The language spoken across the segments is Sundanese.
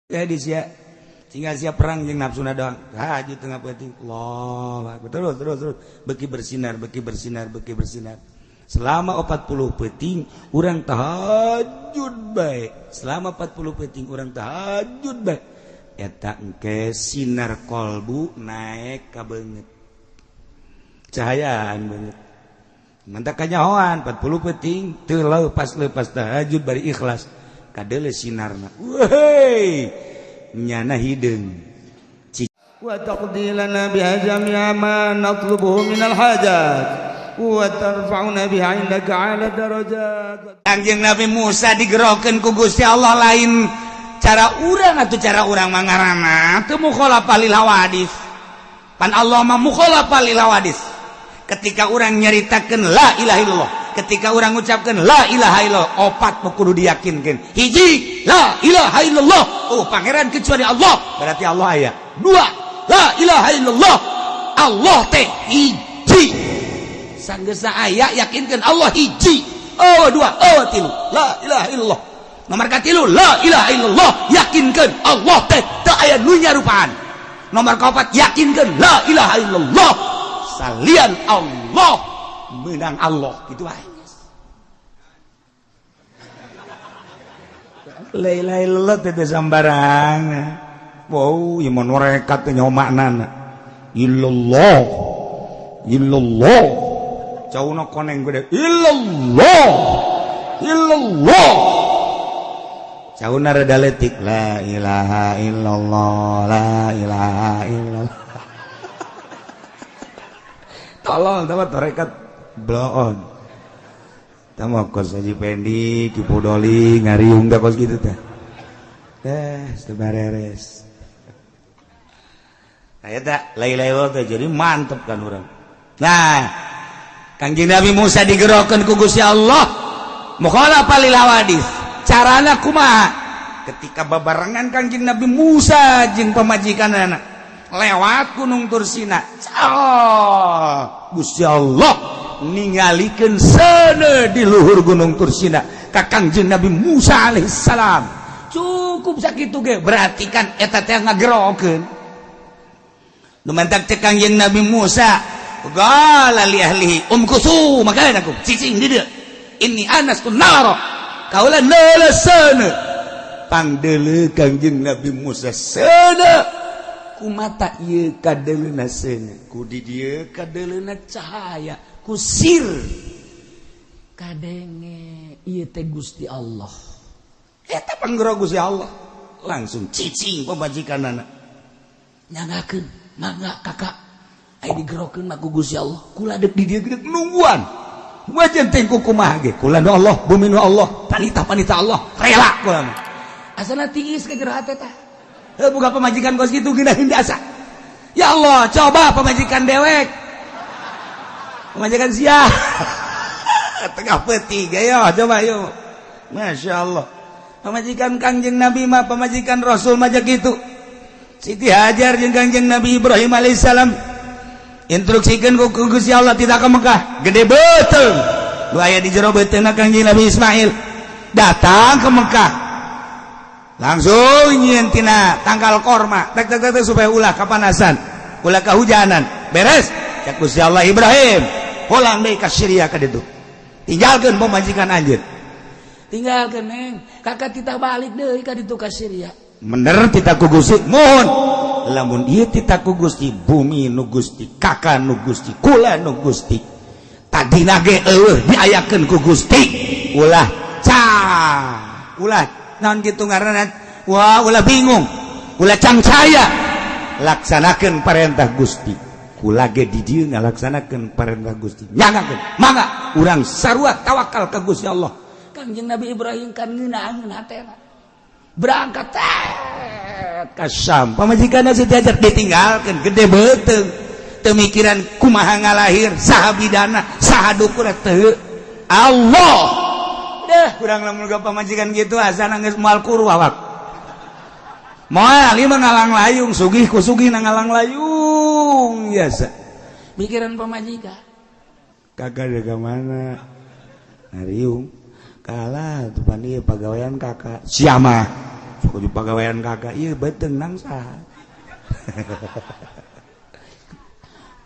Ya di sia tinggal siap perang jeung nafsuna doang. Tahajud tengah peuting. Allah terus terus terus beki bersinar, beki bersinar, beki bersinar. Selama 40 peuting urang tahajud bae. Selama 40 peuting urang tahajud bae. Eta engke sinar kolbu naik ka beungeut. Cahayaan beungeut. Mantak kanyahoan 40 peuting teu lepas-lepas tahajud bari ikhlas. Kadeule sinarna. Wehey, nyana hideung. Wa taqdi lana biha jami'a ma natlubuhu minal hajat wa tarfa'una biha 'indaka 'ala darajat. Kangjeng Nabi Musa digerokeun ku Gusti Allah lain cara urang atau cara urang mangarana teu mukhalafah lil hawadis. Pan Allah mah mukhalafah lil hawadis. Ketika urang nyaritakeun la ilaha illallah, ketika urang ngucapkeun la ilaha illallah, opat nu kudu diyakinkeun. Hiji, la ilaha illallah, oh pangeran kecuali Allah, berarti Allah aya. Dua, la ilaha illallah, Allah teh hiji. Sanggeusna aya yakinkeun Allah hiji. Oh dua, oh tilu, la ilaha illallah. Nomor katilu, la ilaha illallah, yakinkeun Allah teh teu aya nu nyarupaan. Nomor kaopat, yakinkeun la ilaha illallah, salian Allah menang Allah, gitu aja. La ilaha illallah teh sambarangan. Wow, ieu mah mereka teh nyaho maknana. Illallah. Illallah. Cauna koneng gede. Illallah. Illallah. Cauna rada leutik. La ilaha illallah, la ilaha illallah. Tolol tama tarekat bloon. Tama kos Haji Pendi, Ki Podoli, ngariung dah kos gitu teh. Teh bareres. Aya teh la ilaha illallah teh jadi mantep kan urang. Nah, Kangjeng Nabi Musa digerokeun ku Gusti Allah mukhalafah lil hawadis. Carana kumaha? Ketika babarengan Kangjeng Nabi Musa jeung pamajikanana lewat Gunung Tursina. Oh, Gusti Allah ningalikeun seuneu di luhur Gunung Tursina ka Kangjeng Nabi Musa alaihissalam. Cukup sakitu ge berarti kan eta teh ngagerokeun. Nu mantak cek Kangjeng Nabi Musa, qala li ahlihi umkusu makanakum cicing di dieu. Inni anastu nara. Kaula neuleuh seuneu. Pangdeuleu Kangjeng Nabi Musa seuneu. Kumata ieu kadeleuna seuneu, ku di dieu kadeleuna cahaya, ku sir kadenge ieu teh Gusti Allah. Eta panggero Gusti Allah. Langsung cicing pamajikanana. Nyangakeun, mangga kakak. Aya digerokeun mah ku Gusti Allah. Kula deuk di dieu geudeuk nungguan. Wajan teh ku kumaha ge? Kula nu Allah, bumi nu Allah, panita-panita Allah, rela kula mah. Asana tiis ke geura hate tah. Heuh buka pamajikan kos kitu geunaheun asa. Ya Allah, coba pamajikan dewek. Pamajikan sia. Tengah peuting ayo coba yuk. Masya Allah. Pamajikan Kangjeng Nabi mah, pamajikan Rasul mah kitu. Siti Hajar jeung Kangjeng Nabi Ibrahim alaihissalam instruksikeun ku Gusti Allah tidak ke Mekah. Gede beuteung. Nu aya di jero beuteungna Kangjeng Nabi Ismail datang ke Mekah. Langsung nyieun tina tangkal korma tek tek tek supaya ulah kapanasan, ulah kahujanan. Beres cek Gusti Allah, Ibrahim pulang deui ka Syria ka ditu. Tinggalkeun pamajikan anjeun. Tinggalkeun neng, kakak titah balik deui ka ditu ka Syria. Bener titah ku Gusti, mohon. Lamun ieu titah ku Gusti, bumi nu Gusti, kakak nu Gusti, kula nu Gusti. Tadina ge eueuh diayakeun ku Gusti. Ulah ca, ulah naon kitu ngaranna, wah ulah bingung, ulah cangcaya, laksanakeun parentah Gusti. Kula ge di dieu ngalaksanakeun parentah Gusti. Nyangakeun, mangga urang sarua tawakal ka Gusti Allah. Kangjeng Nabi Ibrahim kan ngeunaheun hatena. Berangkat ka Syam. Pamajikanna Siti Hajar ditinggalkeun gede beuteung. Teu mikiran kumaha ngalahir, saha bidana, saha dukur teu. Allah. Deh, kurang lamun ga pamajikan gitu asana geus moal kuru awak. Moal ieu mah ngalang layung, sugih ku sugih na ngalang layung biasa. Mikiran pamajikan. Kakak dari mana? Ngariung. Kalah tuh pan ieu pagawean kakak. Siapa? kudu pagawean kakak ieu beuteung nang saha.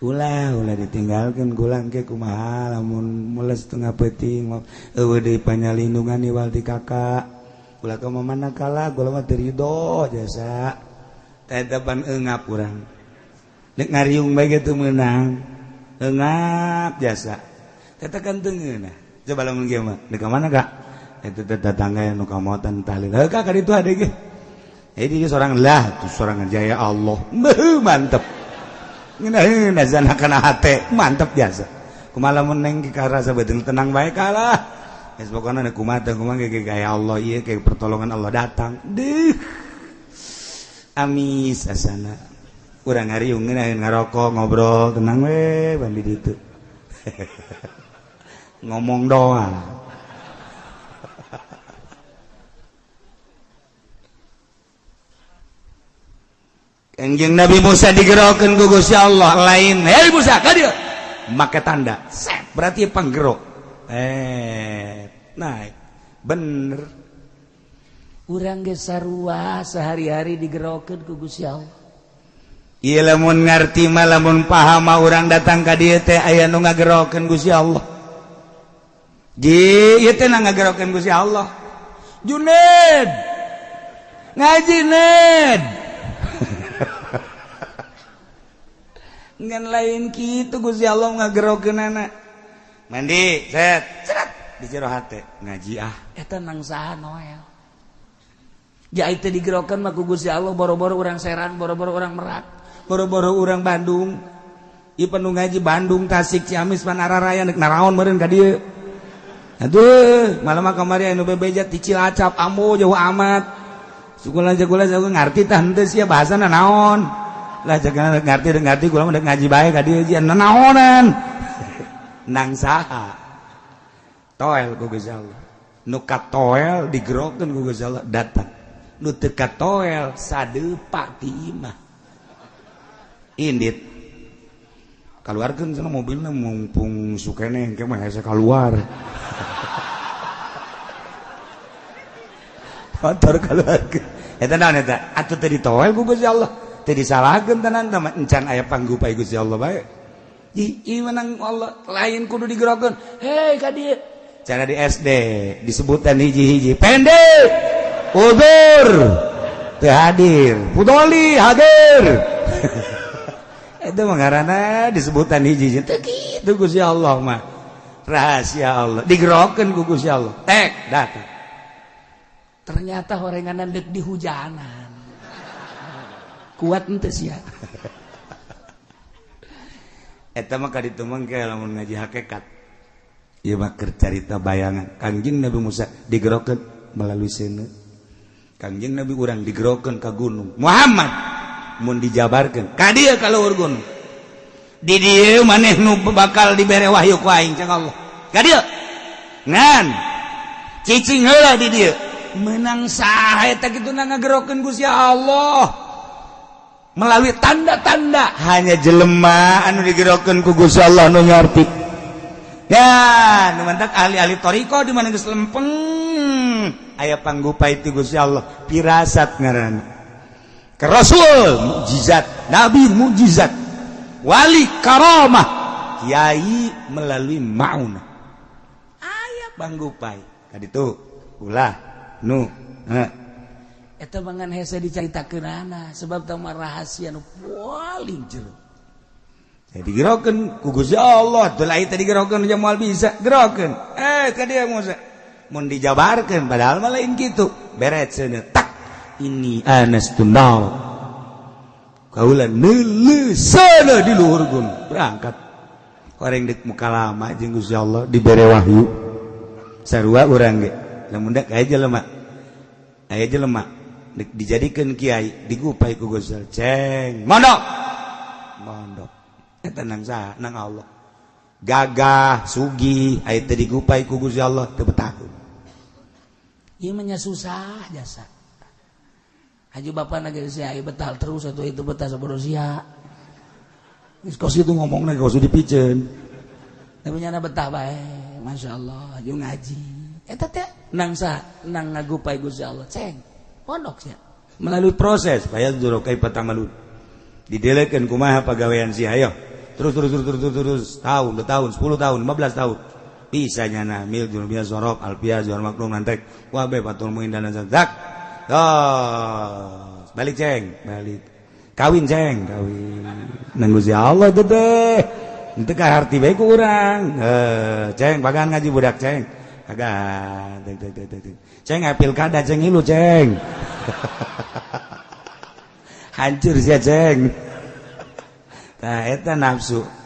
Ulah ulah ditinggalkeun gulang ke kumaha lamun mules tengah peuting eueuh deui panyalindungan iwal ti kakak. Ulah ka mana kalah gula mah teu rido jasa. Teh pan eungap urang. Nek ngariung bae ge teu meunang. Eungap jasa. Teh kan teu ngeunah. Coba lamun kieu mah, deuk ka mana Kak? Itu tetangga yang nu kamotan tahlil. Heuh Kak ka ditu ade ge. Jadi seorang lah, tuh seorang jaya Allah. Beuh mantep. Ngeunah azan kana hate, mantep jasa. Kumaha lamun neng karasa beuteung tenang bae kalah. Geus pokona nu kumaha teh kumaha ge gaya Allah ieu kayak pertolongan Allah datang. Deuh. Amis asana. Urang ngariung ngeunaheun ngarokok ngobrol tenang we ban di ditu. Ngomong doang. Kanjeng Nabi Musa digerokeun ku Gusti Allah lain. Hei Musa, ka dieu. Make tanda. Set, berarti panggerok. Naik. Bener. Urang ge sarua sehari-hari digerokeun ku Gusti Allah. Ieu lamun ngarti mah lamun paham mah urang datang ka dieu teh aya nu ngagerokeun Gusti Allah. Ji, ieu teh ngagerokeun Gusti Allah. Juned. Ngaji Ned. Ngan lain kitu Gusti Allah ngagerokeunana. Mandi, set, seret di jero hate ngaji ah. Eta nang saha Noel. Ja teh digerokeun mah ku Gusti Allah boro-boro urang Serang, boro-boro urang Merak, boro-boro urang Bandung. Ieu penuh ngaji Bandung, Tasik, Ciamis, Panararaya nek naraon meureun ka dieu. Aduh, malam mah kamari anu bebeja ti Cilacap, ambo jauh amat. Sukula jagula jago ngarti tah henteu sia bahasana naon. Lah jaga ngarti ngarti kula mah ngaji bae ka dieu jian nanaonan. Nang saha? Toel ku Gusti Allah. Nu katoel digerokeun ku Gusti Allah datang. Nu teu katoel sadeupa ti imah. Indit. Kaluarkeun cenah mobilna mumpung sukene engke mah hese kaluar. Motor kaluarkeun. Eta naon eta? Atuh teu ditoel ku Gusti Allah. Teu disalahkeun tenan teh encan aya panggupai Gusti Allah bae. Ieu menang Allah lain kudu digerokeun. Hei ka dieu. Cara di SD disebutan hiji-hiji pendek. Udur. Teu hadir. Pudoli hadir. Itu mah ngaranna disebutan hiji-hiji. Teu kitu Gusti Allah mah. Rahasia Allah digerokeun ku Gusti Allah. Tek datang. Ternyata horenganan deuk di hujanan. Kuat henteu sia. Eta mah kaditu mah ge lamun ngaji hakikat. Ieu mah keur carita bayangan. Kangjeng Nabi Musa digerokeun melalui seuneu. Kangjeng Nabi urang digerokeun ka gunung. Muhammad mun dijabarkeun ka dieu ka luhur gunung. Di dieu maneh nu bakal dibere wahyu ku aing cek Allah. Ka dieu. Ngan cicing heula di dieu. Menang saha eta kitu ngagerokeun Gusti Allah. Melalui tanda-tanda hanya jelema anu digerokeun ku Gusti Allah nu ngarti. Ya, nu mantak ahli-ahli thariqah di mana geus lempeng aya panggupai ti Gusti Allah, pirasat ngaranna. Ke Rasul mukjizat, nabi mukjizat, wali karamah, kiai melalui maunah. Aya panggupai. Kaditu ulah nu heh. Eta mangan hese dicaritakeunana sebab tah mah rahasia nu paling jero. Jadi digerokeun ku Gusti Allah, teu lain teh digerokeun nya moal bisa gerokeun. Ka dieu Musa. Mun dijabarkeun padahal mah lain kitu. Beret seuneu tak ini anas tunal. Kaula neuleuh seuneu di luhur gunung berangkat. Horeng deuk mukalama jeung Gusti Allah dibere wahyu. Sarua urang ge. Lamun dak aya jelema. Aya jelema dijadikan kiai digupai ku Gusti Allah. Ceng mondok. Mondok. Eta nang saha? Nang Allah. Gagah, sugih, aya teu digupai ku Gusti Allah teu betahun. Ieu mah nya susah jasa. Haji bapana ge sia betah terus atuh itu betah sabodo sia. Geus kos kitu ngomongna kos dipiceun. Tapi nyana betah bae, masyaallah, jeung ngaji. Eta teh nang saha? Nang ngagupai Gusti Allah. Ceng. Pondok sia. Melalui proses fayanzuru kaifa ta'malun. Didelekeun kumaha pagawean sia, ayo. Terus terus terus terus terus, tahun, 2 tahun, 10 tahun, 15 tahun. Bisa nyana mil jurubiyah sorok alfiah zuhar maklum nantek wabe fatul muin dan zak. Oh, balik ceng, balik. Kawin ceng, kawin. Nang Gusti Allah gede. Henteu kaharti bae ku urang. Eh, ceng bagan ngaji budak ceng. Bagan. Ceng pilkada ceng, ilu ceng. Hancur sia ceng. Nah, eta nafsu.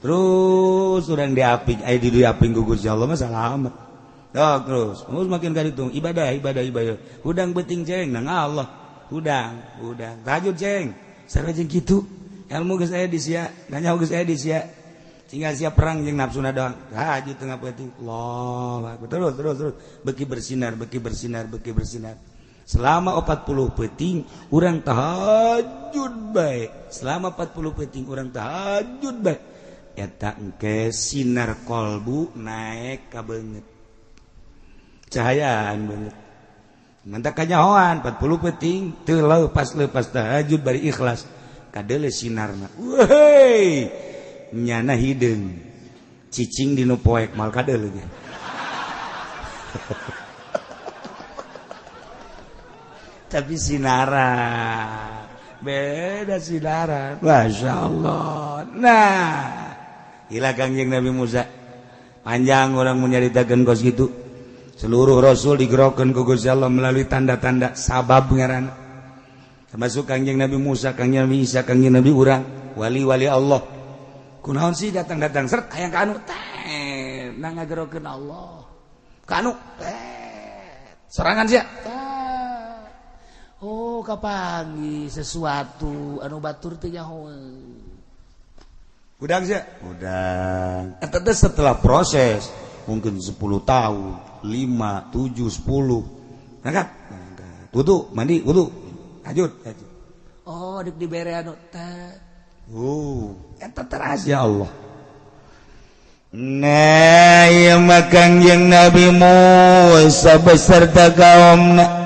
Terus urang diaping, aya di diaping ku Gusti Allah mah salamet. Oh, terus, terus makin kaditu ibadah, ibadah, ibadah. Hudang beuting ceng nang Allah. Hudang, hudang. Tahajud ceng. Sarua jeung kitu. Ilmu geus aya di sia, nanya geus aya di sia. Tinggal siap perang jeung nafsuna doang. Tahajud tengah peuting. Allah, terus terus terus. Beki bersinar, beki bersinar, beki bersinar. Selama 40 peuting urang tahajud bae. Selama 40 peuting urang tahajud bae. Eta engke sinar kolbu naik ka beungeut. Cahayaan beungeut. Mantak kanyahoan 40 peuting teu lepas-lepas tahajud bari ikhlas. Kadeule sinarna. Wehey. Nyana hideung. Cicing dinu poek mal kadeule ge. Tapi sinaran beda, sinaran, Masya Allah. Nah, gila Kangjeng Nabi Musa, panjang orang menyaritakan kos gitu. Seluruh rasul digerokan ku Gusti Allah melalui tanda-tanda sabab ngaran, termasuk Kangjeng Nabi Musa, Kangjeng Nabi Isa, Kangjeng Nabi urang, wali-wali Allah. Kunaon sih datang-datang seret hayang ka anu teh nang ngagerokeun Allah ka anu teh sorangan sia. Oh, kapanggih sesuatu anu batur teh nyaho. Hudang sia, hudang. Eta teh setelah proses mungkin 10 tahun, 5, 7, 10. Berangkat. Berangkat. Wudu, mandi, wudu. Tahajud, tahajud. Oh, dek dibere anu teh. Oh, eta teh rahasia Allah. Nah, ieu mah Kangjeng Nabi Musa beserta kaumna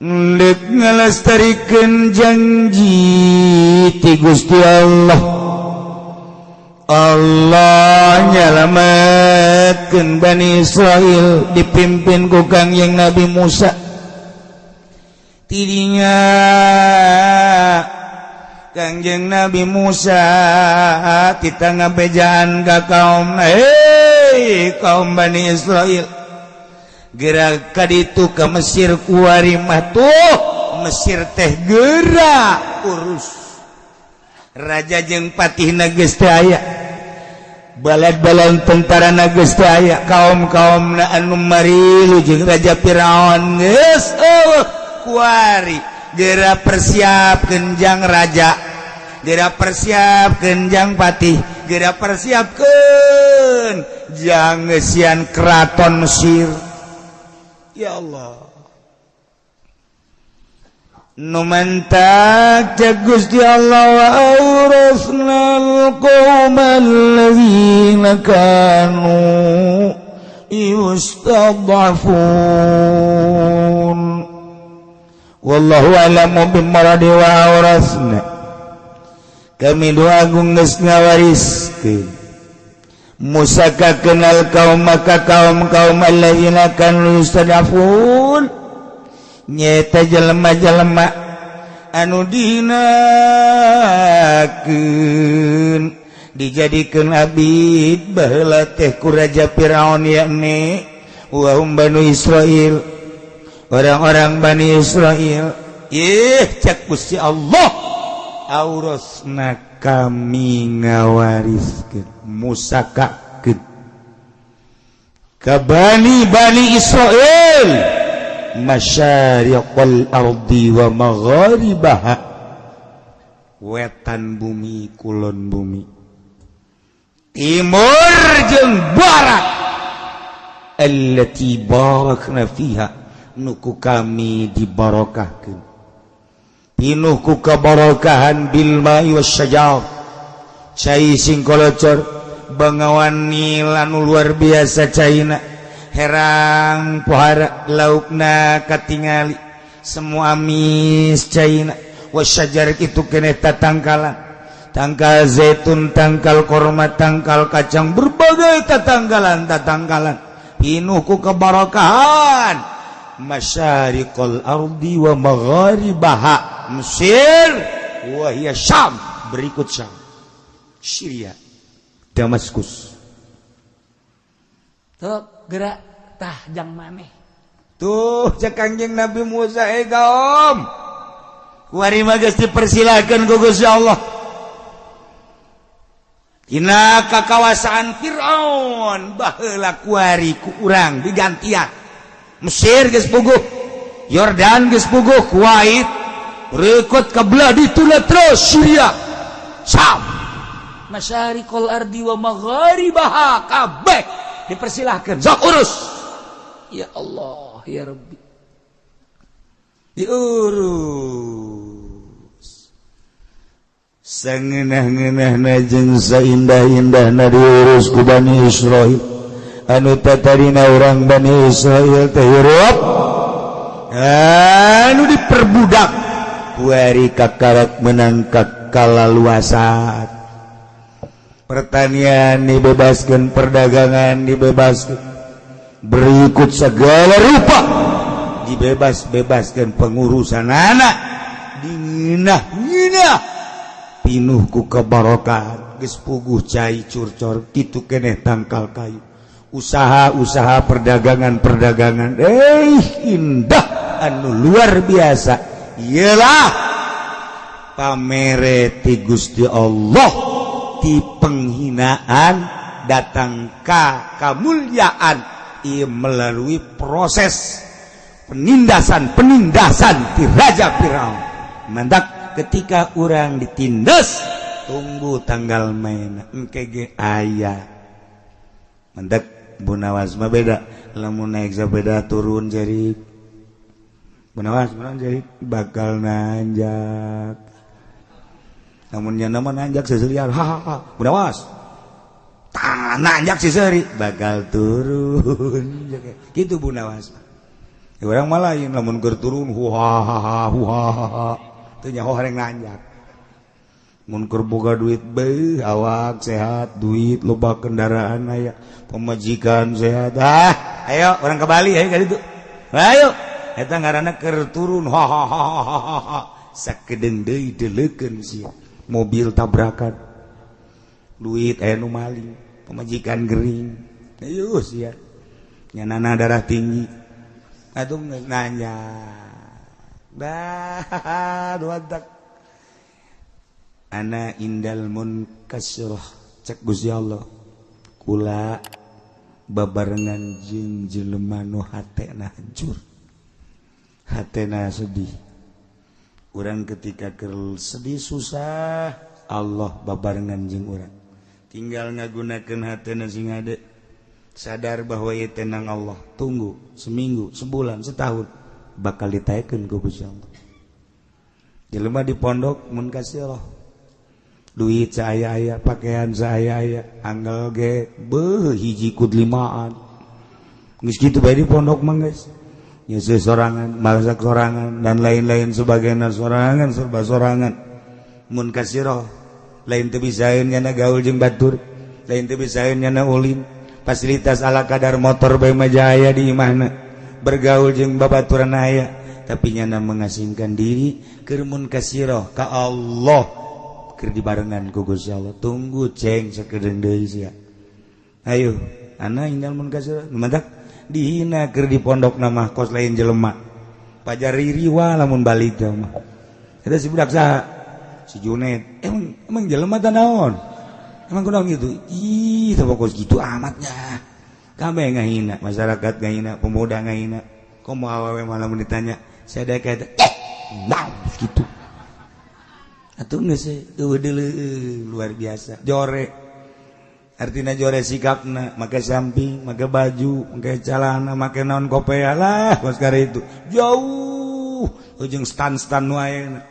ndek ngalestarikeun janji ti Gusti Allah. Allah nyalametkeun Bani Israil dipimpin ku Kangjeng Nabi Musa. Tidinya Kangjeng Nabi Musa kita ngabejaan ka kaum, hei kaum Bani Israil, gerak kaditu ke Mesir kuari mah tuh Mesir teh gerak urus raja jeung patihna geus teu aya, balad-balad tentara geus teu aya, kaum-kaumna anu marilu jeung raja Firaun geus eueuh. Kuari geura persiapkeun jang raja, geura persiapkeun jang patih, geura persiapkeun jang ngeusian keraton Mesir. Ya Allah, nu mantak cek Gusti Allah, wa awrasnal qaumal ladzina kanu yustad'afun wallahu a'lamu bimuradi. Wa awrasna, kami dua agung geus ngawariskeun Musa ka kenal kaum maka kaum-kaum alladzina kanu yustad'afun, nyeta jelema-jelema anu dihinakeun, dijadikeun abid baheula teh ku Raja Firaun, yakni wa hum Banu Israil, orang-orang Bani Israil. Ih, cek Gusti Allah, aurasna, kami ngawariskeun Musa ka ka Bani Bani Israel masyariqal ardi wa magharibaha, wetan bumi, kulon bumi, timur jeung barat, allati barakna fiha, nuku kami dibarokahkeun, pinuh ku kebarokahan, bil ma'i wasyajar, cai sing kolocor, bengawan Nil anu luar biasa caina. Herang pohara laukna katingali semua amis caina wasyajar itu keneh tatangkalan, tangkal zaitun, tangkal korma, tangkal kacang, berbagai tatangkalan tatangkalan pinuh ku kebarokahan. Masyariqal ardi wa magharibaha, Mesir wa hiya Syam, berikut Syam, Syria, Damaskus. Tuh gerak tah jang maneh. Tuh cek Kangjeng Nabi Musa, eh kaum, kuari mah geus dipersilakeun ku Gusti Allah. Dina kakawasaan Fir'aun baheula kuari ku urang digantian. Mesir geus puguh, Yordan geus puguh, Kuwait berikut ke belah dituna terus Syria, Syam. Masyariqal ardi wa magharibaha kabeh dipersilahkan, sok urus. Ya Allah ya Rabbi. Diurus sangeunah-ngeunahna jeung saindah-indahna diurus ku Bani Israil. Anu tatarina urang Bani Israil teh hirup anu diperbudak, kuari kakarak menang kalaluasan, pertanian dibebaskan, perdagangan dibebaskan, berikut segala rupa dibebas-bebaskan, pengurusan anak dinginah-nginah pinuh ku kebarokahan. Geus puguh cai curcor kitu keneh tangkal kayu, usaha-usaha, perdagangan-perdagangan, indah anu luar biasa. Iyalah pamere ti Gusti Allah, ti penghinaan datang ka kamulyaan ieu melalui proses penindasan-penindasan ti Raja Firaun. Mantak ketika orang ditindas, tunggu tanggal main engke ge aya. Mantak Bunawas mah beda, lamun naik sepeda turun jadi Bunawas mah jadi bakal nanjak, namun nyana mah nanjak seserian, hahaha. Bunawas tah nanjak seseri bakal turun gitu Bunawas. Ya, orang malah lain, lamun keur turun huhahaha huhahaha teu nyaho hareng nanjak. Mun keur boga duit beuh, awak sehat, duit loba, kendaraan aya, pemajikan sehat, ah ayo orang ke Bali, ayo ka ditu, ayo. Eta ngaranna keur turun hahaha. Sakedeung deui deleukeun sia, mobil tabrakan, duit aya nu maling, pemajikan gering, ayo sia nyanana darah tinggi atuh nanya dah dua. Ana indal munkasirah, cek Gusti Allah, kula babarengan jeung jelema nu hatena hancur, hatena sedih. Urang ketika keur sedih susah, Allah babarengan jeung urang. Tinggal ngagunakeun hatena sing hade sadar bahwa ieu tenang Allah. Tunggu seminggu, sebulan, setahun, bakal ditaekeun ku Gusti Allah. Jelema di pondok mun kasirah, duit saya aya, pakaian saya aya, angel ge beuh hiji kud limaan, geus kitu bae di pondok mah. Geus nyeuseui sorangan, masak sorangan, dan lain-lain sebagainya, sorangan, serba sorangan. Mun kasirah lain teu bisaeun nyana gaul jeung batur, lain teu bisaeun nyana ulin, fasilitas ala kadar, motor bae mah aya di imahna, bergaul jeung babaturan aya, tapi nyana mengasingkan diri keur mun kasirah ka Allah, keur dibarengan ku Gusti Allah. Tunggu ceng sakedeung deui sia, ayo. Ana indal munkasirah. Mantak dihina keur di pondok nama kos lain jelema pajar riwa lamun balik teh mah. Eta si budak saha, si Junet, emang emang jelema teh naon, emang kunaon gitu, ih teh kos gitu amatnya. Kabeh ngahina, masyarakat ngahina, pemuda ngahina, komo awewe malah mun ditanya saya kayak eh nah gitu atuh. Geus luar biasa jore, artinya jore sikapna, make samping, make baju, make celana, make naon, kopea lah kos itu jauh ujung stan-stan nu ayeuna,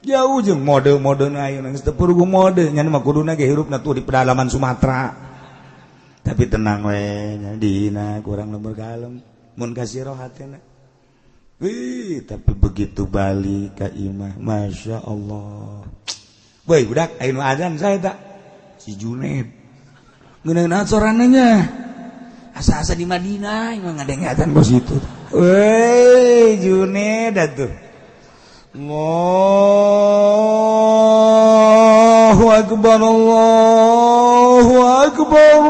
jauh jeung mode-mode nu ayeuna. Geus teu mode, nya mah kuduna ge hirupna tuh di pedalaman Sumatera. Tapi tenang we dina kurang lembur kalem mun kasih roh hatena. Wih, tapi begitu balik ka imah, Masya Allah. Woi, budak, ayo azan saya tak si Juned. Ngeuneuh sorananya. Asa-asa di Madinah emang ngadeng azan bos itu. Woi, Juned atuh. Allahu Akbar, Allahu Akbar.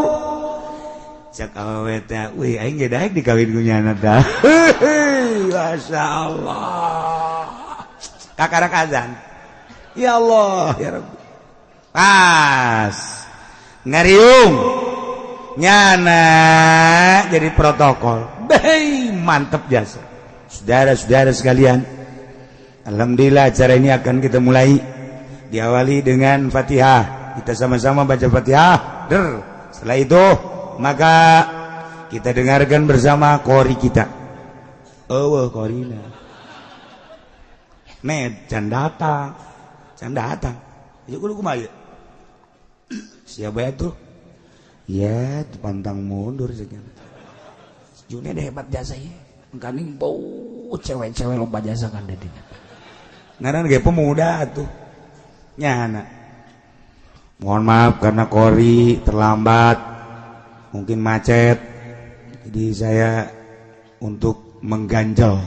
Cak awewe teh, wih aing ge daek dikawin ku nyana tah. Masya Allah. Kakarak azan. Ya Allah, ya Rabbi. Pas ngariung nyana jadi protokol. Bei, mantep jasa. Saudara-saudara sekalian, alhamdulillah acara ini akan kita mulai diawali dengan Fatihah. Kita sama-sama baca Fatihah. Der. Setelah itu maka kita dengarkan bersama kori kita. Oh, korina. Med, can datang. Can datang. Ya kudu kumaha ieu? Siapa ya tuh? Ya, pantang mundur sekian. Juned hebat jasa ieu. Engkaning bau cewek-cewek lomba jasa kan dedinya. Ngaran ge pemuda tuh. Nyana. Mohon maaf karena kori terlambat. Mungkin macet, jadi saya untuk mengganjal.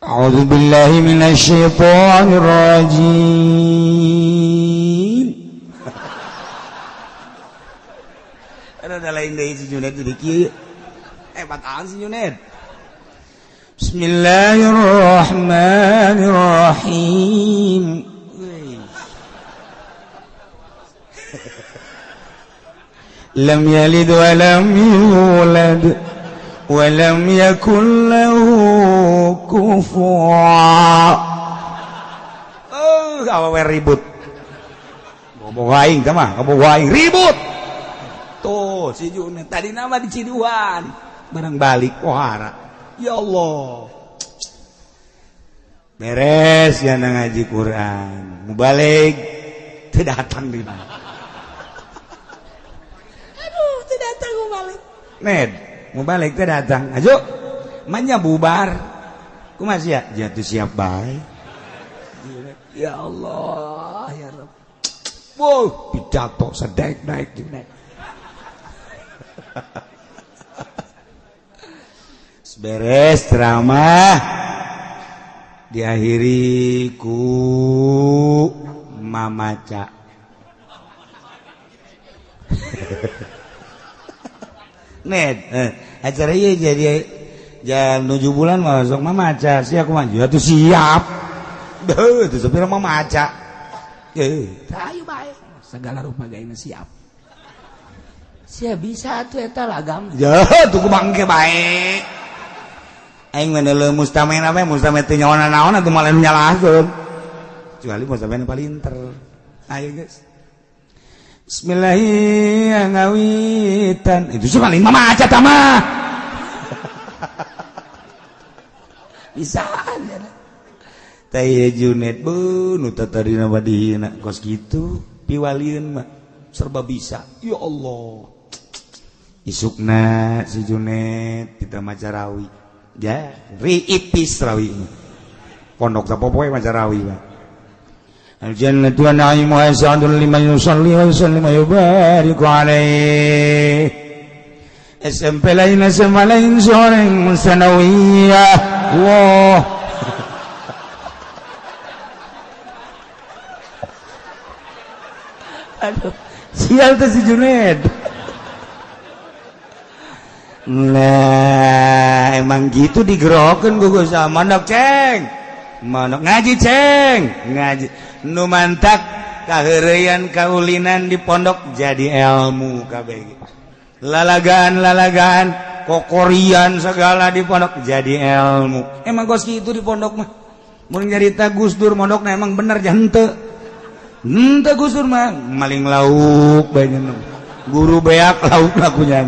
A'udzubillahi minasyaitonirrajim. Ada lain deui si Juned jadi kieu. Hebat aan si Juned. Bismillahirrahmanirrahim. Lam yalid wa lam yulad wa lam yakul lahu kufuwan. Oh, awewe ribut. Bobogoh aing teh mah, bobogoh aing ribut. Tuh, si Juned tadi nama di Ciduan, barang balik pohara. Ya Allah. Beres ya ngaji Quran. Mubalik teu datang di mana. Ned, mau balik teh datang. Ayo, manya bubar. Kumaha sia? Jatuh siap bae. Ya Allah, ya Rabb. Wow, pidato sedaik-daik Juned. Beres ceramah diakhiri ku mamaca. Ned, acara ieu jadi jam 7 bulan masuk mamaca, sia kumaha? Atuh siap. Deuh, teu sapira mamaca. Ayo bae, segala rupa gaena siap. Sia bisa atuh eta lagam. Ya, tuh kumaha engke bae. Aing mah deuleu mustamen we, mustamen teu nyaona naon atuh malah nyalahkeun. Kecuali mustamen paling pinter. Ayo guys. Bismillahirrahmanirrahim. Itu sih paling mamaca tama. Bisaan ya. Teh Juned bu nu tadi nama dihina kos kitu piwalieun mah serba bisa. Ya Allah. Isukna si Juned kita maca rawi. Ya, riipis rawi. Pondok sapopoe maca rawi mah. Al-jannatu wa na'imuha sa'dun liman yusalli wa yusallim wa yubariku alaih. SMP lain, SMA lain, seorang sanawiyah. Wah. Aduh, sial tuh si Juned. Nah, emang gitu digerokin gue sama manok ceng. Manok ngaji ceng, ngaji. Nu mantak kaheureuyan kaulinan di pondok jadi ilmu kabeh. Lalagaan-lalagaan kokorian segala di pondok jadi ilmu. Emang kos kitu di pondok mah. Mun nyarita Gus Dur mondokna emang bener ja henteu. Henteu Gus Dur mah maling lauk bae guru beak lauk lakunya.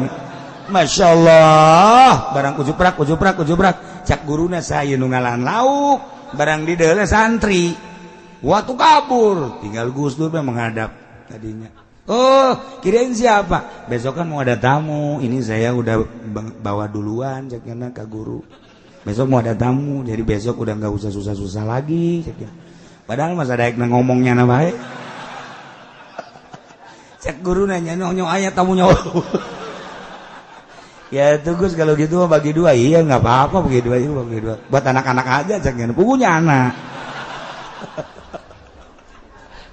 Masya Allah, barang ujuprak ujuprak ujuprak cak guruna saya nu ngalan lauk, barang di deuleu santri. Waktu kabur, tinggal Gus Dur menghadap tadinya. Oh, kirain siapa? Besok kan mau ada tamu. Ini saya udah bawa duluan, ceknya ke guru. Besok mau ada tamu, jadi besok udah nggak usah susah-susah lagi. Ceknya. Padahal masa daek ngomongnya na bae. Cek guru nanya nyong aya tamunya. Ya itu Gus, kalau gitu mah bagi dua. Iya nggak apa-apa, bagi dua juga, bagi dua. Buat anak-anak aja ceknya. Pugunya anak.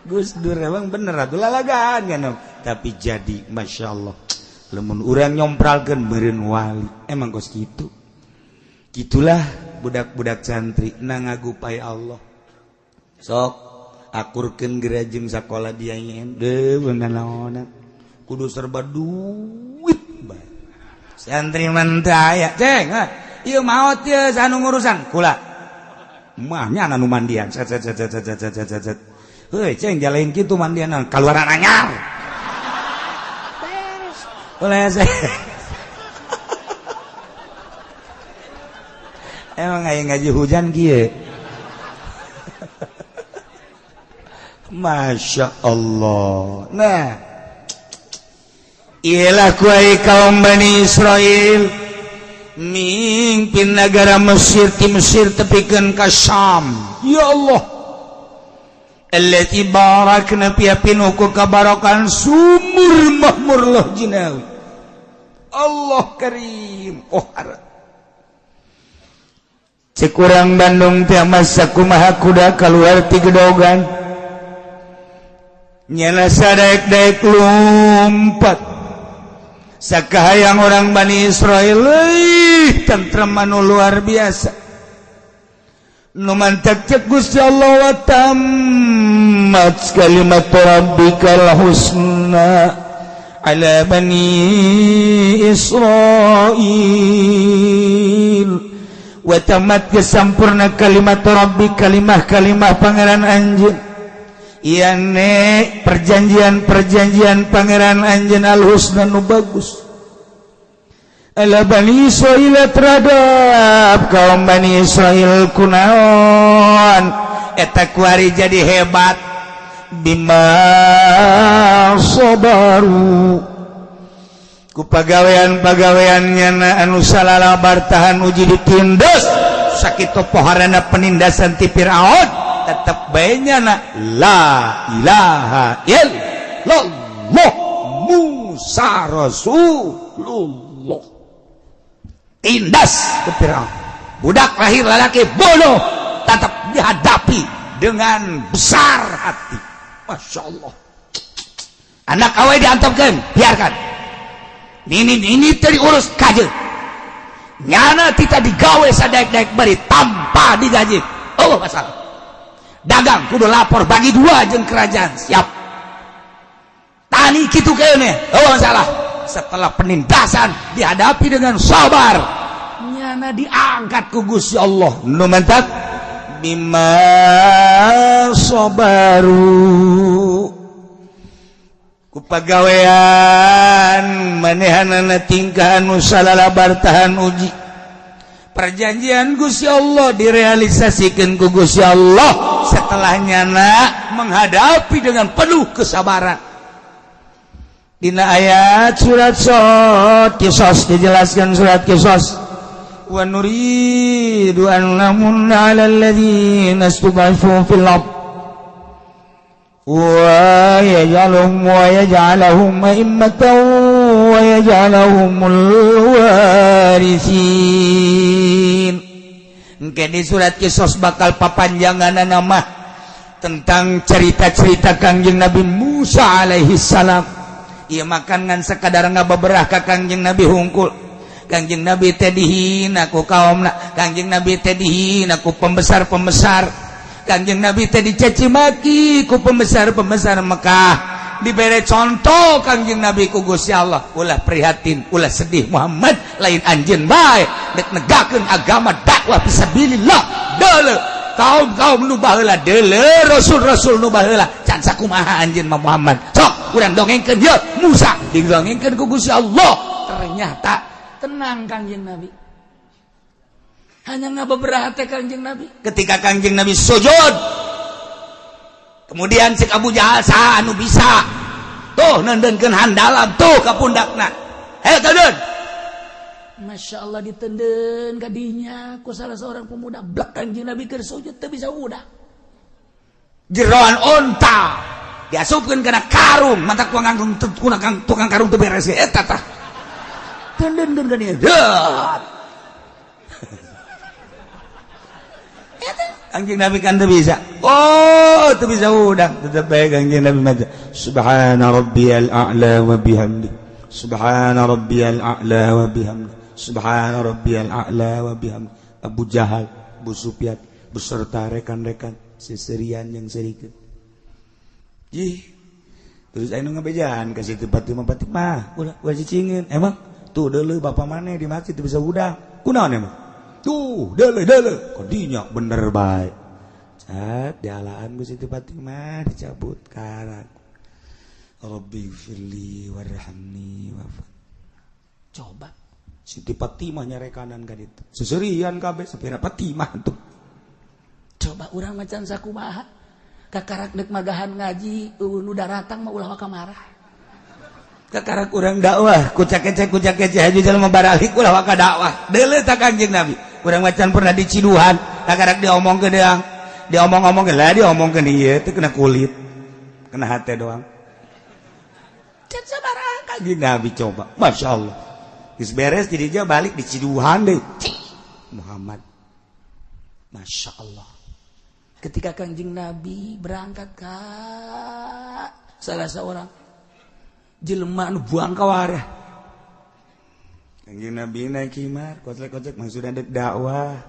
Gus Dur emang bener atuh lalagaan kan, tapi jadi masya Allah lamun urang nyompralkeun meureun wali emang kos kitu. Gitulah budak-budak santri na ngagupai Allah. Sok akurkeun gerajeng sakola dia nyen deuh naonan kudu serba duit bae. Santri mah teu aya ceng ieu maot ieu anu ngurusan kula mah nya anu mandian set set set set set set set set. Heuy ceng jalain kitu mandian kaluaran anyar. Beres. Ulah emang aya ngaji hujan kieu. Masya Allah. Nah, ialah kuai kaum Bani Israel mimpin negara Mesir ti Mesir tepikeun ka Syam. Ya Allah. Allati barakna fiha pinuku kabarokan sumur mahmur loh jinawi. Allah karim. Oh harap. Cek urang Bandung teh masa kumaha kuda keluar ti gedogan. Nyana sadaek-daek lompat. Sakahayang orang Bani Israel euy tentrem anu luar biasa. Nu mantak cek Gusti Allah wa tammat kalimat rabbikal husna ala bani Israil. Wa tamat kesampurna kalimat rabbi kalimah-kalimah pangeran anjeun. Iya ne perjanjian-perjanjian pangeran anjeun al-husna nu bagus. Ala Bani Israil terhadap kaum Bani Israil kunaon eta kuari jadi hebat bima sabaru ku pagawean-pagaweannya anu salalabar tahan uji ditindas sakitu poharana penindasan ti Firaun tetep bae nyana la ilaha illallah Musa Rasulullah. Tindas ke Firaun, budak lahir lelaki bodoh tetap dihadapi dengan besar hati. Masya Allah. Anak awe diantepkeun, biarkan. Ini teu diurus kajeun. Nyana tita digawe sadaek-daek bari tanpa digaji. Oh masalah. Dagang kudu lapor bagi dua jeung kerajaan, siap. Tani kitu keuneh, oh masalah. Setelah penindasan dihadapi dengan sabar, nyana diangkat ku Gusti Allah. Nu mantap bima sabaru ku pagawean manehanana tingkah anu salalabar tahan uji. Perjanjian Gusti Allah direalisasikan ku Gusti Allah setelah nyana menghadapi dengan penuh kesabaran. Dina ayat surat Sod Kisos dijelaskan surat Kisos. Wa nuridu an namunna 'alal ladzina istud'ifu fil ard wa yaj'aluhum wa yaj'alahum a'immatan wa yaj'alahumul warithin. Engke di surat Kisos bakal papanjanganna mah tentang cerita-cerita Kangjeng Nabi Musa alaihi salam. Ieu makan ngan sekadar ngabeberah ka Kangjeng Nabi hungkul. Kangjeng Nabi teh dihina ku kaumna, Kangjeng Nabi teh dihina ku pembesar-pembesar, Kangjeng Nabi teh dicaci maki ku pembesar-pembesar Mekah. Dibere contoh Kangjeng Nabi ku Gusti Allah, ulah prihatin, ulah sedih Muhammad, lain anjeun bae dek negakeun agama dakwah fisabilillah. Deuleu kaum-kaum nu baheula, deuleu rasul-rasul nu baheula, can sakumaha anjeun mah Muhammad. Sok urang dongengkeun yeuh Musa didongengkeun ku Gusti Allah. Ternyata tenang Kangjeng Nabi. Hanya ngabeberah teh Kangjeng Nabi. Ketika Kangjeng Nabi sujud Kemudian cek Abu Jahal saha anu bisa tuh nendenkeun handalam tuh ka pundakna. Hayo teudeun. Masya Allah ditenden kadinya ku salah seorang pemuda blak Kangjeng Nabi keur sujud teu bisa udah. Jeroan onta diasupkeun kana karung, mata tukang karung teu beres ge eta tah. Tendenkeun kadinya. Deut. Kangjeng Nabi kan teu bisa. Oh, teu bisa udang. Tetep bae Kangjeng Nabi maca subhana rabbiyal a'la wa bihamdi. Subhana rabbiyal a'la wa bihamdi. Subhana rabbiyal a'la wa bihamdi. Abu Jahal, Abu Sufyan beserta rekan-rekan seserian yang serikeun. Ih. Terus anu ngabejaan ka Siti Fatimah, Fatimah, ulah ulah cicingin. Emang tuh deuleu bapa maneh di masjid teu bisa udang. Kunaon emang? Tuh, deuleu. Kadinya bener bae. Cat dialaan ku Siti Fatimah dicabut karak. Rabbi firli warhamni wafat. Coba Siti Fatimah nyarekanan ka ditu. Seserian kabeh sapira Fatimah tuh. Coba urang macan sakumaha. Kakarak deuk magahan ngaji nu daratang mah ulah waka marah. Kakarak urang dakwah ku cakecek haji jelema baralik ulah waka dakwah. Deuleu ta Kangjeng Nabi. Urang macan pernah diciduhan, kakarak diomongkeun deang. Diomong-omongkeun lah diomongkeun ieu teh kena kulit. Kena hate doang. Can sabaraha Kangjeng Nabi coba. Masya Allah. Geus beres jadi dia balik diciduhan deui. Muhammad. Masya Allah. Ketika Kangjeng Nabi berangkat ka salah seorang jelema nu buang ka warah. Kangjeng Nabi naik himar, kocek-kocek maksudna dek dakwah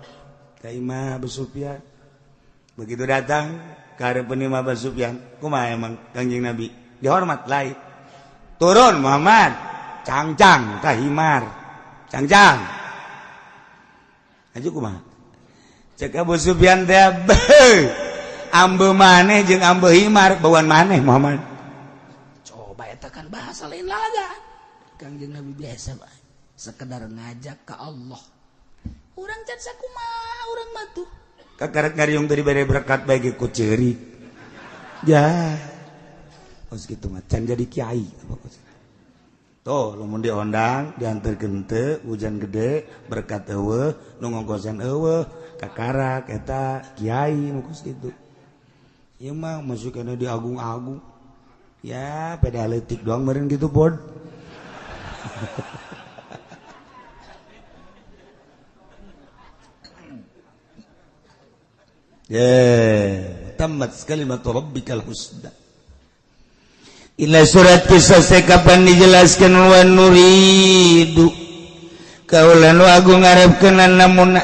ka imah Abu Sufyan. Begitu datang ka hareupeun imah Abu Sufyan, kumaha emang Kangjeng Nabi? Dihormat lain. Turun Muhammad, cangcang ka himar. Cangcang. Aju kumaha? Cek Abu Sufyan teh, ambe maneh jeung ambe himar, bauan maneh Muhammad. Coba eta kan bahasa lain lalagaan. Kangjeng Nabi biasa bae, sekedar ngajak ke Allah. Urang can sakumaha urang mah tuh. Kakarak ngariung teu dibere berkat bae ge ku ceurik. Ya. Kos kitu mah can jadi kiai apa kos. Tuh, lamun diondang, diantarkeun teu, hujan gede, berkat eueuh, nu ngongkosan eueuh, kakarak eta kiai nu kos kitu. Ieu mah masuk kana diagung-agung. Ya, peda leutik doang meureun kitu pod. Ya, tammat kalimatu rabbikal husna. Ila surat kisah kapan dijelaskan wa nuridu kaula nu agung ngarepkeun namuna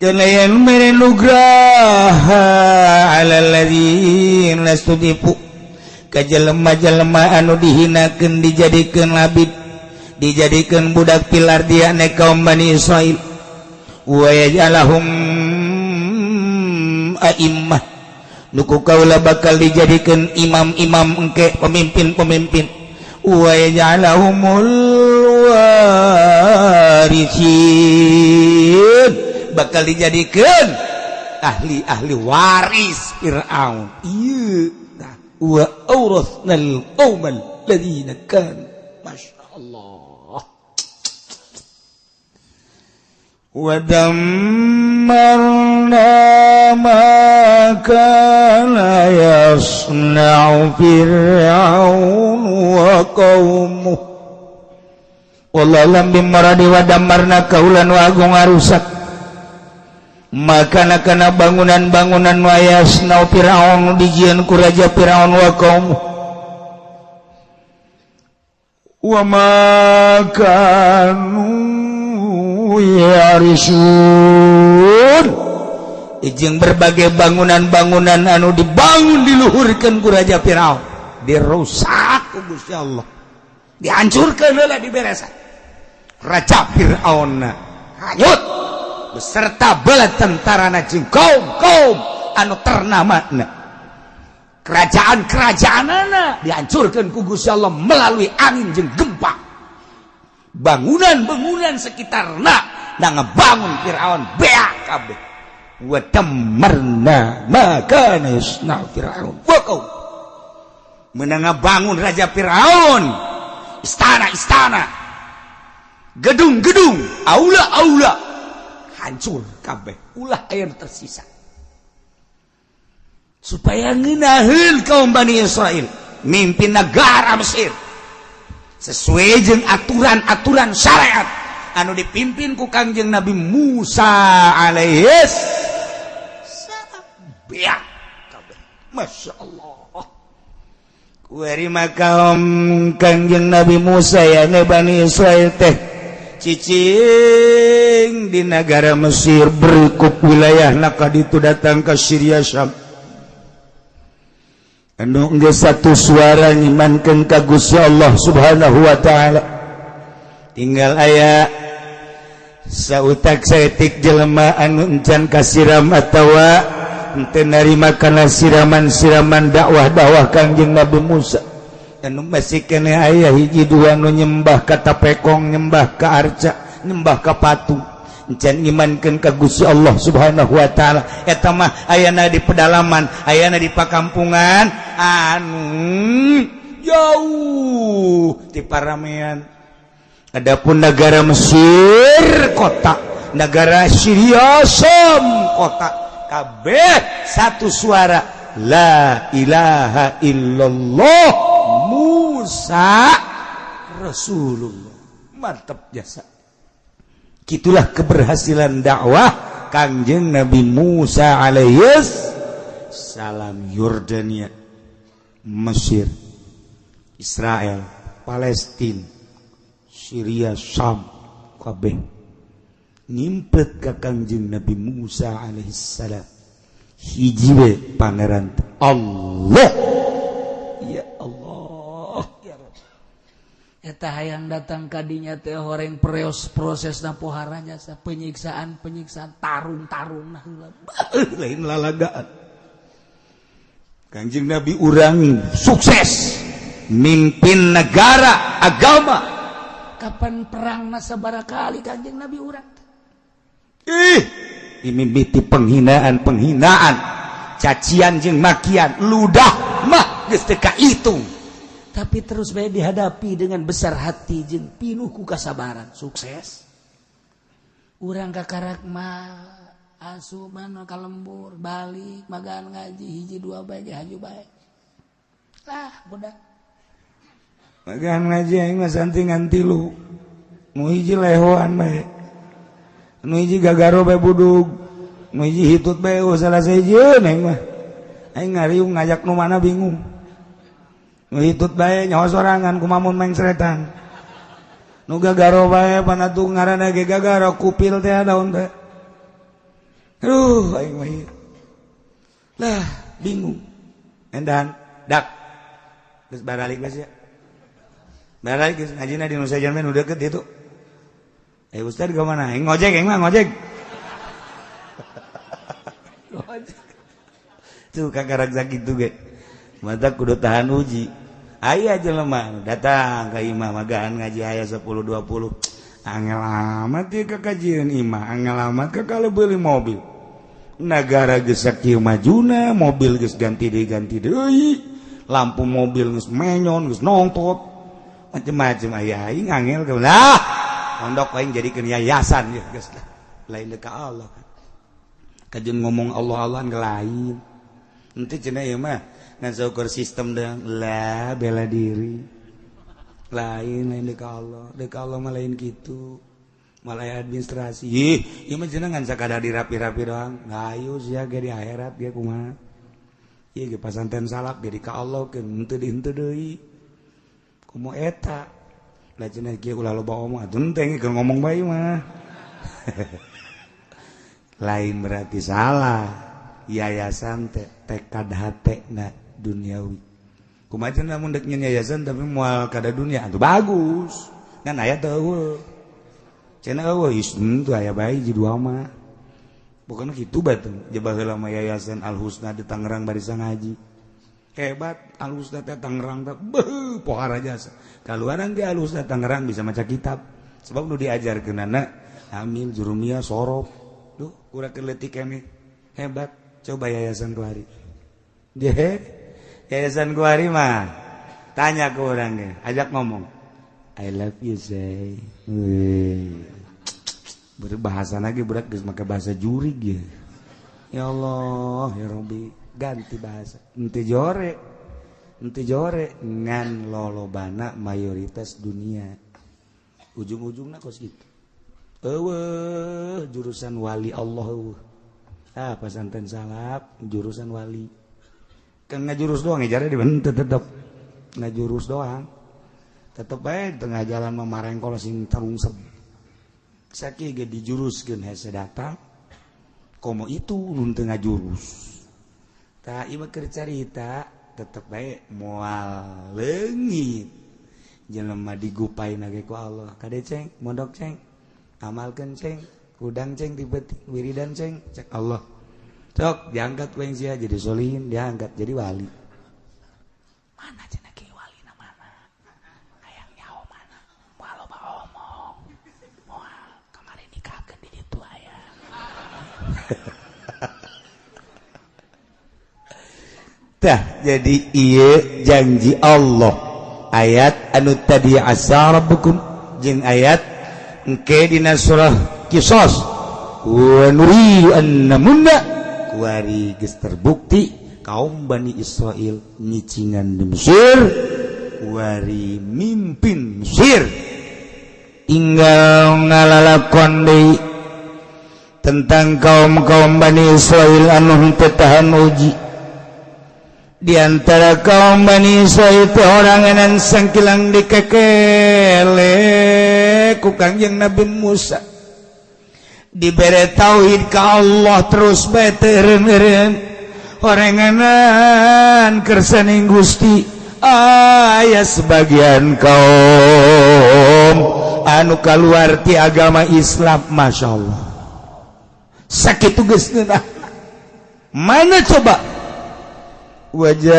kana yen mere nugraha alal ladzina studifu ka jelema-jelema anu dihinakeun dijadikeun labid dijadikeun budak pilar dia ne kaum Bani Israil wa yajalahum a'immah nuku kaula bakal dijadikan imam-imam engke pemimpin-pemimpin wa yaj'alahumul warithin bakal dijadikan ahli-ahli waris Fir'aun. Ieu tah wa awrathnal qaumal ladzina kan. Masya Allah. Wa dammarna ma kana yasna'u Fir'aun wa qaumuh. Wallahu lam bimaradi wa dammarna kaulan wa agung arusak maka kana bangunan-bangunan wa yasna'u Fir'aun dijieun ku raja Fir'aun wa qaumuh wa ma kanu yarisun. Ijing berbagai bangunan-bangunan anu dibangun diluhurkeun ku raja Firaun dirusak ku Gusti Allah dihancurkeun heula diberesan raja Firaun hanyut beserta bala tentarana jeung kaum-kaum anu ternamana kerajaan-kerajaanana dihancurkeun ku Gusti Allah melalui angin jeung gempa. Bangunan-bangunan sekitarna na ngebangun Firaun beak kabeh. Wa dammarna ma kana yasna'u Fir'aun wa qaum. Menang ngabangun Raja Fir'aun istana-istana, gedung-gedung, aula-aula, hancur kabeh, ulah aya nu tersisa, supaya ngeunaheun kaum Bani Israel mimpin negara Mesir sesuai jeung aturan-aturan syariat anu dipimpin ku Kangjeng Nabi Musa alaihis salam. Beak kabeh, Masya Allah. Kuari maka Kangjeng Nabi Musa ya ne Bani Israel teh cicing di negara Mesir, berikut wilayah naka itu datang ke Syria, Syam, anu geus satu suara ngimankeun ka Gusti Allah Subhanahu wa taala. Tinggal aya sautak saeutik jelema anu encan kasiram atawa henteu narima kana siraman-siraman dakwah-dakwah Kangjeng Nabi Musa, anu masih keneh aya hiji dua nu nyembah ka tapekong, nyembah ka arca, nyembah ka patung, encan ngimankeun ka Gusti Allah Subhanahu wa taala. Eta mah ayana di pedalaman, ayana di pakampungan anu jauh di paramean. Adapun negara Mesir kota, negara Syria Syam kota, kabeh satu suara, la ilaha illallah Musa Rasulullah. Mantap jasa. Gitulah keberhasilan dakwah Kangjeng Nabi Musa alaihis salam. Yordania, Mesir, Israel, Palestina, Syria, Syam, kabeh ngimpet ka Kangjeng Nabi Musa alaihissalam. Hiji we pangeran, Allah, ya Allah, ya Rabb. Eta hayang datang kadinya teh horeng preos prosesna pohara jasa penyiksaan penyiksaan, tarung-tarung nah heula. Lain lalagaan. Kangjeng Nabi urang sukses mimpin negara agama. Kapan perang sabaraha kali Kanjeng Nabi urang teh? Ih, dimimiti penghinaan penghinaan, cacian jeung makian, ludah mah geus teu kahitung, tapi terus bae dihadapi dengan besar hati jeung pinuh ku kasabaran, sukses. Urang kakarak mah asupan ka lembur, balik magan ngaji hiji dua bae ge haju bae lah budak. Magan ngaji aing mah santi ngan tilu, nu hiji lehoan bae, nu hiji gagaro bae budug, nu hiji hitut bae. Oh, salah sahijieun aing mah. Aing ngariung ngajak nu mana bingung. Nu hitut bae nyaho sorangan kumamun mengseretan, nu gagaro bae panatu ngaranna ge gagaro kupil teh daun teh. Aduh, aing mah lah bingung. Endan dak geus baralik geus ya, baralik geus ngajina di Nusa Jamin nu deket itu. Eh, ustad ke mana? Aing ngojek, aing mah ngojek. Ngojek. Tuh kakarak sakitu ge. Mata kudu tahan uji. Aya jelema datang ka imah magaan ngaji aya 10 20. Angel amat ieu ka kajieun imah, angel amat ka kalau beli mobil. Negara geus sakieu majuna, mobil geus ganti deui ganti deui. Lampu mobil geus menyon, geus nongtot. Macem-macem aya aing angel ke lah. Pondok aing jadikeun yayasan ya geus lah. Lain deuk ka Allah. Kajeun ngomong Allah Allah lain. Henteu cenah ieu mah ngan saukur sistem deung lah bela diri. Lain, lain deuk ka Allah. Deuk ka Allah mah lain kitu. Malah administrasi. Ih, ieu mah cenah ngan sakadar dirapi-rapi doang. Hayu sia ge di akhirat ge kumaha. Ieu ge pasantren salaf ge di ka Allah keun henteu di henteu deui. Komo eta. Lah cenah kieu ulah loba omong atuh henteu keur ngomong bae mah. Lain berarti salah. Yayasan teh tekad hate na duniawi. Kumaha cenah mun dek nyeun yayasan tapi moal kada dunia atuh bagus. Ngan aya teu eueuh. Cenah eueuh is henteu aya bae hiji dua mah. Bukan kitu bae teh. Baheula mah Yayasan Al Husna di Tangerang barisa ngaji. Hebat Al Husna teh Tangerang teh beuh pohara jasa. Kaluaran ge Al Husna Tangerang bisa maca kitab. Sebab nu diajarkeunana amil jurumiyah sorof. Duh, kurang leutik keneh. Hebat, coba yayasan kuari. Yayasan kuari mah tanya ke orangnya, ajak ngomong. I love you say. Berbahasa lagi berat geus make bahasa jurig ya. Ya Allah, ya Rabbi, ganti bahasa. Henteu jore. Henteu jore ngan lolobana mayoritas dunia. Ujung-ujungna kos kitu. Eueuh jurusan wali Allah eueuh. Ah pesantren salaf jurusan wali. Kan ngajurus doang ya jare dibentet tetep. Ngajurus doang. Tetep bae tengah jalan mah marengkol sing tarungsep. Sakieu ge dijuruskeun hese datang. Komo itu nu teu ngajurus. Tah ieu mah keur carita tetep bae moal leungit. Jelema digupaina ge ku Allah. Kade ceng, mondok ceng, amalkeun ceng, hudang ceng ti beuting, wiridan ceng, cek Allah. Sok diangkat ku sia jadi solihin, diangkat jadi wali. Mana cenah ki walina mana? Hayang nyaho mana? Moal loba omong. Moal kamari nikahkeun di ditu aya. Tah jadi ieu janji Allah. Ayat anu tadi asa rabbukum jeung ayat engke dina surah Qisas wa nuridu an namunna kuari geus terbukti kaum Bani Israil nyicingan di Mesir kuari mimpin Mesir tinggal ngalalakon deui tentang kaum-kaum Bani Israil anu henteu tahan uji. Di antara kaum Bani Israil teh oranganan sangkilang dikekele ku Kangjeng Nabi Musa. Dibere tauhid ka Allah terus bae teu eureun-eureun. Oranganan kersaning Gusti aya sebagian kaum anu kaluar ti agama Islam, Masya Allah. Sakitu geus ngeunah. Mana coba wajawazna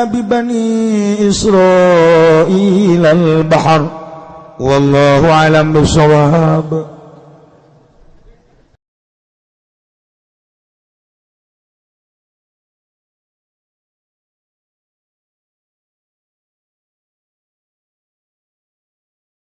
bibani Israil al-bahr wallahu alam bisawab.